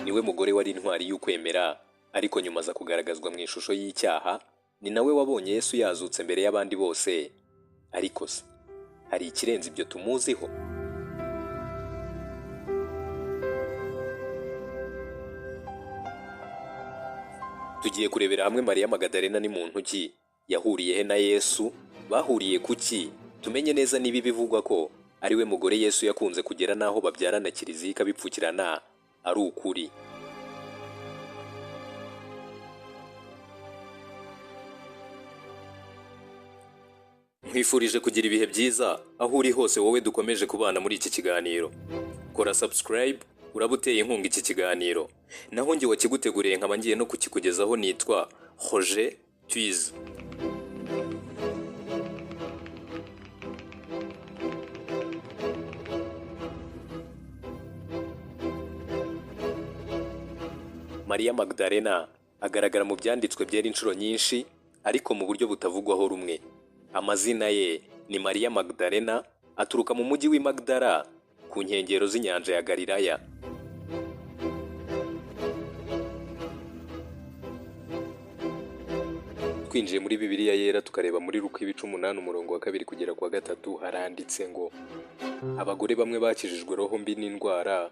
Niwe mugore wari intwari y'ukwemera, ariko nyuma aza kugaragazwa mu ishusho y'icyaha. Ni nawe wabonye Yesu yazutse mbere y'abandi bose. Ariko se hari ikirenze ibyo tumuziho? Tugiye kurebera hamwe Mariya Magadalena ni muntu ki, yahuriye he na Yesu, bahuriye kuki, tumenye neza niba ibivugwa ko ari we mugore Yesu yakunze kugera n'aho babyarana kiliziya ikabipfukirana ari ukuri. Nkwifurije kugira ibihe byiza aho uri hose, wowe dukomeje kubana muri iki kiganiro. Kora subscribe, uraba uteye inkunga iki kiganiro. Naho njye wakiguteguriye nkaba ngiye no kukikugezaho nitwa Roger Twize. Mariya Magdalena agaragara mu byanditswe byera inshuro nyinshi, ariko mu buryo butavugwaho rumwe. Amazina ye ni Mariya Magdalena, aturuka mu mujyi w'i Magdala ku nkengero z'inyanja ya Galilaya. Twinjiye muri Bibiliya yera tukareba muri Luka ibice 8 umurongo wa 2 kugera ku wa 3, haranditse ngo: abagore bamwe bakijijwe roho mbi n'indwara